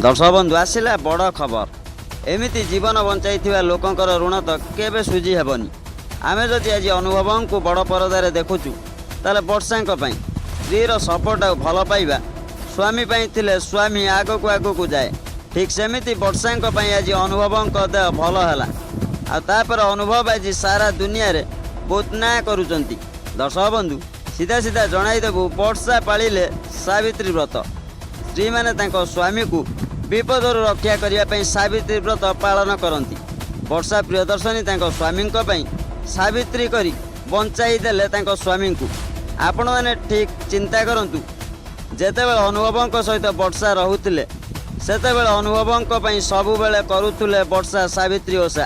ଦର୍ଶକ ବନ୍ଧୁ, ଆସିଲା ବଡ଼ ଖବର। ଏମିତି ଜୀବନ ବଞ୍ଚାଇଥିବା ଲୋକଙ୍କର ଋଣ ତ କେବେ ସୁଝି ହେବନି। ଆମେ ଯଦି ଆଜି ଅନୁଭବଙ୍କୁ ବଡ଼ ପରଦାରେ ଦେଖୁଛୁ, ତାହେଲେ ବର୍ଷାଙ୍କ ପାଇଁ। ସ୍ତ୍ରୀର ସପୋର୍ଟ ଆଉ ଭଲ ପାଇବା ସ୍ୱାମୀ ପାଇଁ ଥିଲେ ସ୍ୱାମୀ ଆଗକୁ ଆଗକୁ ଯାଏ। ଠିକ୍ ସେମିତି ବର୍ଷାଙ୍କ ପାଇଁ ଆଜି ଅନୁଭବଙ୍କ ଦେହ ଭଲ ହେଲା ଆଉ ତାପରେ ଅନୁଭବ ଆଜି ସାରା ଦୁନିଆରେ ବହୁତ ନାଁ କରୁଛନ୍ତି। ଦର୍ଶକ ବନ୍ଧୁ, ସିଧା ସିଧା ଜଣାଇଦେବୁ, ବର୍ଷା ପାଳିଲେ ସାବିତ୍ରୀ ବ୍ରତ। ସ୍ତ୍ରୀମାନେ ତାଙ୍କ ସ୍ୱାମୀକୁ ବିପଦରୁ ରକ୍ଷା କରିବା ପାଇଁ ସାବିତ୍ରୀ ବ୍ରତ ପାଳନ କରନ୍ତି। ବର୍ଷା ପ୍ରିୟଦର୍ଶନୀ ତାଙ୍କ ସ୍ୱାମୀଙ୍କ ପାଇଁ ସାବିତ୍ରୀ କରି ବଞ୍ଚାଇ ଦେଲେ ତାଙ୍କ ସ୍ୱାମୀଙ୍କୁ। ଆପଣମାନେ ଠିକ୍ ଚିନ୍ତା କରନ୍ତୁ, ଯେତେବେଳେ ଅନୁଭବଙ୍କ ସହିତ ବର୍ଷା ରହୁଥିଲେ, ସେତେବେଳେ ଅନୁଭବଙ୍କ ପାଇଁ ସବୁବେଳେ କରୁଥିଲେ ବର୍ଷା ସାବିତ୍ରୀ ଓଷା।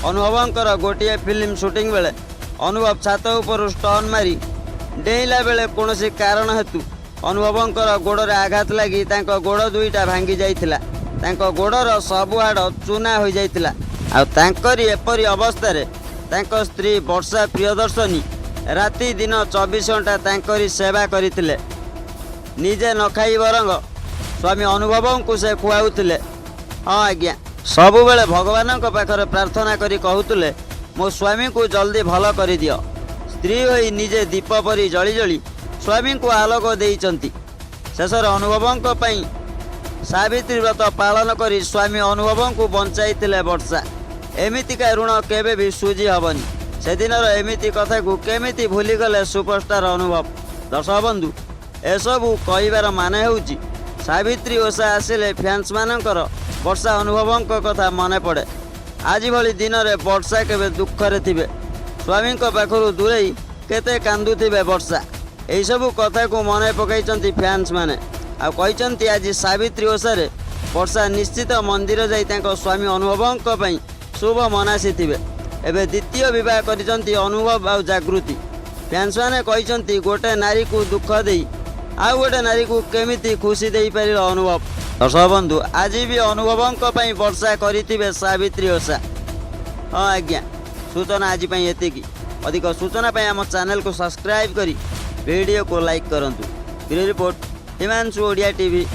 ଅନୁଭବଙ୍କର ଗୋଟିଏ ଫିଲ୍ମ ସୁଟିଂ ବେଳେ ଅନୁଭବ ଛାତ ଉପରୁ ଷ୍ଟନ୍ ମାରି ଡେଇଁଲା ବେଳେ କୌଣସି କାରଣ ହେତୁ ଅନୁଭବଙ୍କର ଗୋଡ଼ରେ ଆଘାତ ଲାଗି ତାଙ୍କ ଗୋଡ଼ ଦୁଇଟା ଭାଙ୍ଗି ଯାଇଥିଲା। ତାଙ୍କ ଗୋଡ଼ର ସବୁ ହାଡ଼ ଚୁନା ହୋଇଯାଇଥିଲା। ଆଉ ତାଙ୍କରି ଏପରି ଅବସ୍ଥାରେ ତାଙ୍କ ସ୍ତ୍ରୀ ବର୍ଷା ପ୍ରିୟଦର୍ଶନୀ ରାତି ଦିନ 24 ଘଣ୍ଟା ତାଙ୍କରି ସେବା କରିଥିଲେ। ନିଜେ ନ ଖାଇ ବରଂ ସ୍ୱାମୀ ଅନୁଭବଙ୍କୁ ସେ ଖୁଆଉଥିଲେ। ହଁ ଆଜ୍ଞା, ସବୁବେଳେ ଭଗବାନଙ୍କ ପାଖରେ ପ୍ରାର୍ଥନା କରି କହୁଥିଲେ, "ମୋ ସ୍ୱାମୀଙ୍କୁ ଜଲ୍ଦି ଭଲ କରିଦିଅ।" ସ୍ତ୍ରୀ ହୋଇ ନିଜେ ଦୀପ ପରି ଜଳି ଜଳି ସ୍ୱାମୀଙ୍କୁ ଆଲୋକ ଦେଇଛନ୍ତି। ଶେଷରେ ଅନୁଭବଙ୍କ ପାଇଁ ସାବିତ୍ରୀ ବ୍ରତ ପାଳନ କରି ସ୍ୱାମୀ ଅନୁଭବଙ୍କୁ ବଞ୍ଚାଇଥିଲେ ବର୍ଷା। ଏମିତିକା ଋଣ କେବେ ବି ସୁଝି ହେବନି। ସେଦିନର ଏମିତି କଥାକୁ କେମିତି ଭୁଲିଗଲେ ସୁପରଷ୍ଟାର ଅନୁଭବ? ଦର୍ଶକ ବନ୍ଧୁ, ଏସବୁ କହିବାର ମାନେ ହେଉଛି, ସାବିତ୍ରୀ ଓଷା ଆସିଲେ ଫ୍ୟାନ୍ସମାନଙ୍କର ବର୍ଷା ଅନୁଭବଙ୍କ କଥା ମନେ ପଡ଼େ। ଆଜି ଭଳି ଦିନରେ ବର୍ଷା କେବେ ଦୁଃଖରେ ଥିବେ, ସ୍ୱାମୀଙ୍କ ପାଖରୁ ଦୂରେଇ କେତେ କାନ୍ଦୁଥିବେ ବର୍ଷା, ଏହିସବୁ କଥାକୁ ମନେ ପକାଇଛନ୍ତି ଫ୍ୟାନ୍ସମାନେ। ଆଉ କହିଛନ୍ତି, ଆଜି ସାବିତ୍ରୀ ଓଷାରେ ବର୍ଷା ନିଶ୍ଚିତ ମନ୍ଦିର ଯାଇ ତାଙ୍କ ସ୍ୱାମୀ ଅନୁଭବଙ୍କ ପାଇଁ ଶୁଭ ମନାସିଥିବେ। ଏବେ ଦ୍ୱିତୀୟ ବିବାହ କରିଛନ୍ତି ଅନୁଭବ ଆଉ ଜାଗୃତି। ଫ୍ୟାନ୍ସମାନେ କହିଛନ୍ତି, ଗୋଟେ ନାରୀକୁ ଦୁଃଖ ଦେଇ ଆଉ ଗୋଟେ ନାରୀକୁ କେମିତି ଖୁସି ଦେଇପାରିବ ଅନୁଭବ? ଦର୍ଶକ ବନ୍ଧୁ, ଆଜି ବି ଅନୁଭବଙ୍କ ପାଇଁ ବର୍ଷା କରିଥିବେ ସାବିତ୍ରୀ ଓଷା। ହଁ ଆଜ୍ଞା, ସୂଚନା ଆଜି ପାଇଁ ଏତିକି। ଅଧିକ ସୂଚନା ପାଇଁ ଆମ ଚ୍ୟାନେଲକୁ ସବସ୍କ୍ରାଇବ୍ କରି ଭିଡ଼ିଓକୁ ଲାଇକ୍ କରନ୍ତୁ। Bureau report, Himanshu Odia TV.